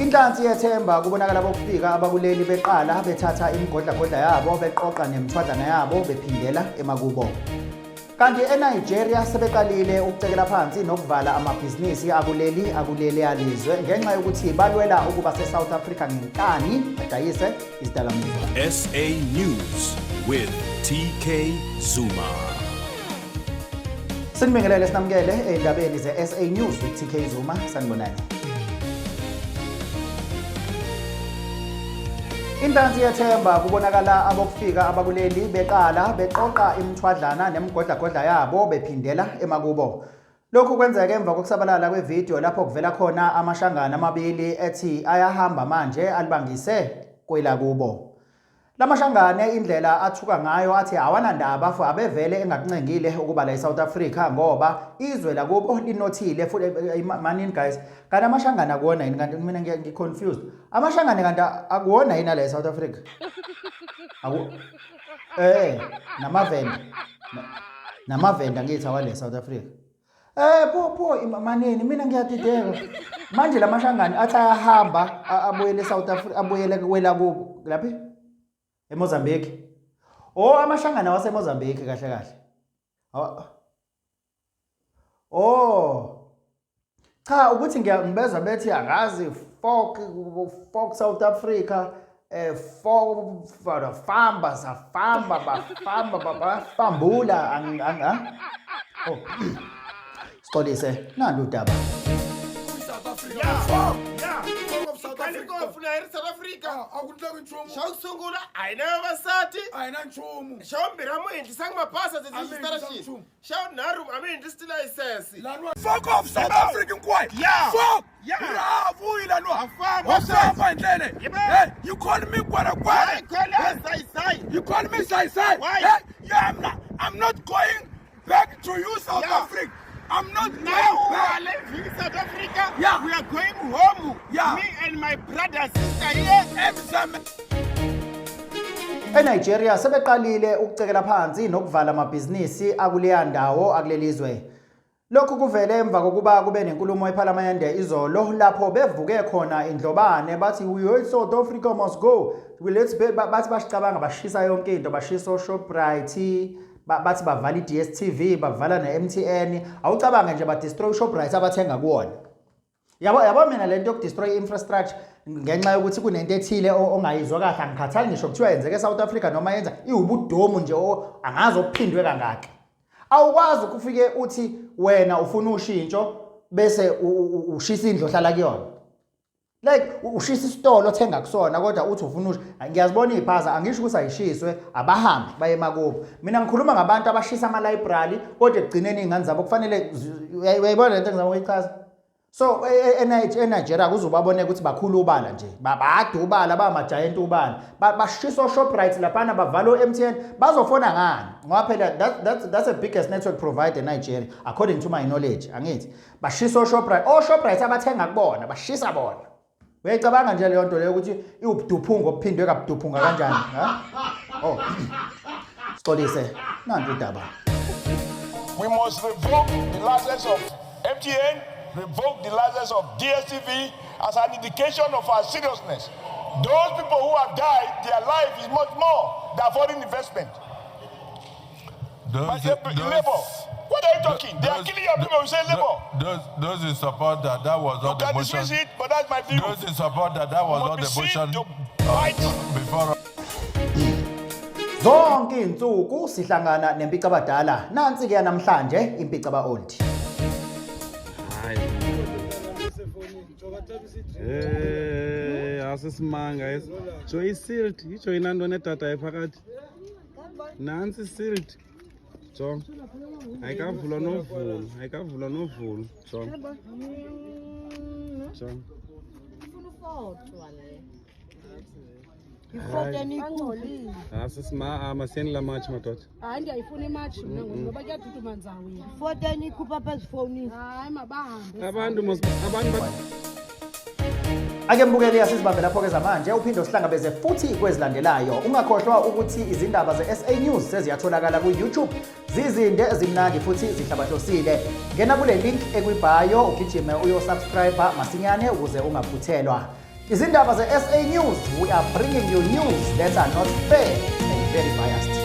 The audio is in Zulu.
Inhlansi yethemba kubonakala bokufika abakuleli beqala bethatha imigodlagodla yabo beqoqa nemithwadlana yabo bephindela emakubo. Kanti eNigeria sebeqalile ukucekela phansi nokuvala amabhizinisi akuleli akuleliya lizwe ngenxa yokuthi balwela ukuba se-South Africa ngenkani badayise izidakamizwa. SA News with TK Zuma. Sinibingelele sinamukele ezindabeni ze-SA News with TK Zuma. Sanibonani. Inhlansi yethemba kubonakala abokufika abakuleli beqala beqoqa imithwadlana nemigodlagodla yabo bephindela emakubo. Lokhu kwenzeke emva kokusabalala kwevidiyo lapho kuvela khona amashangana amabili ethi ayahamba manje alibangise kwelakubo. Lamashangane indlela athuka ngayo athi awanandaba for abevele engakuncengile ukuba la eSouth Africa ngoba izwe lakubo linothile futhi eh, eh, manini guys kanti amashangane akuwona yini kanti mina ngi-confused amashangane kanti akuwona yini ala eSouth Africa aku eh namavenda namavenda ngithi awale South Africa Eh pho pho manini mina ngiyadideka. Manje lamashangane athi ayahamba abuyele eSouth Africa abuyele kwela kubo laphi? eMozambique. Oh amashangane waseMozambique kahle kahle. Oh. Cha ukuthi ngiyangibezwa bethi angazi fork fork South Africa eh fork famba safamba bafamba bafambula ang Oh. Sixolise nandu udaba. Xa ku sungula a hi na vavasati a hi na nchumu xa vumbirhi a mu endlisangi mapasa A mi endlisanga nchumu. Xa vunharhu a mi endlisi tilayisense. Fuck off South Africa hinkwayo. Yeah. Fuck. Yeah. Bravo yila Ha famba Wa sweswi. famba hi ndlela. Yibe. Hey, you call me kwara kwara. Hayi, khwela sayisayi. You call me sai sai. Why? Hey, yeah, I'm not going back to you South Yeah. Africa. I'm not Now going we are back. leaving South Africa. Yeah. We are going home. Yeah. Me and my brother, sister here. Emzam ENigeria sebeqalile ukucekela phansi nokuvala amabhizinisi akuleya ndawo akulelizwe. Lokhu kuvele emva kokuba kube nenkulumo ePhalamende izolo lapho bevuke khona indlobane bathi we hate South Africa must go. We let's be, bathi bashicabanga bashisa yonke into bashisa oShoprite bathi bavala iDStv bavala neMTN awucabange nje badestroy uShoprite abathenga kuwona. Yabo yabo mina lento yokudestroy infrastructure ngenxa yokuthi kunento ethile ongayizwa kahle angikhathali ngisho kuthiwa yenzeke eSouth Africa noma yenza iwubudomu nje angazi okuphindwe kangaki. Awukwazi ukufike uthi wena ufuna ushintsho bese ushisa indlu ohlala kuyona. Like ushisa isitolo othenga kusona kodwa uthi ufuna usho ngiyazibona iziphaza angisho ukuthi ayishiswe abahambe baye emakubo. Mina ngikhuluma ngabantu abashisa ama library kodwa ekugcineni izingane zabo kufanele uyayibona lento engizama ukuyichaza. So eNigeria kuzobaboneka ukuthi bakhulu ubala nje babade ubala bamajayenti ubala bashisa oShoprite laphana bavala o-MTN bazofona ngani ngoba phela that's the biggest network provider eNigeria according to my knowledge angithi bashisa oShoprite oShoprite abathenga kubona bashisa bona uyayicabanga nje leyo nto leyo ukuthi iwubuduphunga obuphindwe kabuduphunga kanjani ha oh sixolise nantu udaba. We must revoke the license of MTN, revoke the license of DSTV as an indication of our seriousness. Those people who have died, their life is much more than foreign investment. Those, But labor, what are you talking? They are killing your people. You say labor. Those in support that that was You not the can motion. dismiss it, but that's my view. Those in support that that was We not must the proceed motion to fight. before. Zonke izinsuku sihlangana nempicabadala. Nansi ke namhlanje impicaba old. Eh, asisimanga esi. Jo isilt, ijoyina ntoni edada ephakathi? Nantsi isilt. Jo. Ayikavulwa novulwa, ayikavulwa novulwa. Jo. Jo. Ufuna ufotwa le. Ifoteni ingcolile. Asisima ah, masiyeni la match madoda. Hayi ndiyayifuna imatshi mna ngoku ngoba kuyaduduma ndizawina. Ifoteni ikhupha apha ezifowunini. Hayi mabahambe. Abantu mos abantu ba Ake mbukeli asizibambe lapho ke zamanje uphinde usihlangabeze futhi kwezilandelayo. Ungakhohlwa ukuthi izindaba ze-SA News seziyatholakala ku-YouTube. Zizinde ezimnandi futhi zihlabahlosile. Ngena kule link ekwibhayo ugijime uyosubscribe masinyane ukuze ungaphuthelwa. Izindaba ze-SA News, we are bringing you news that are not fair and very biased.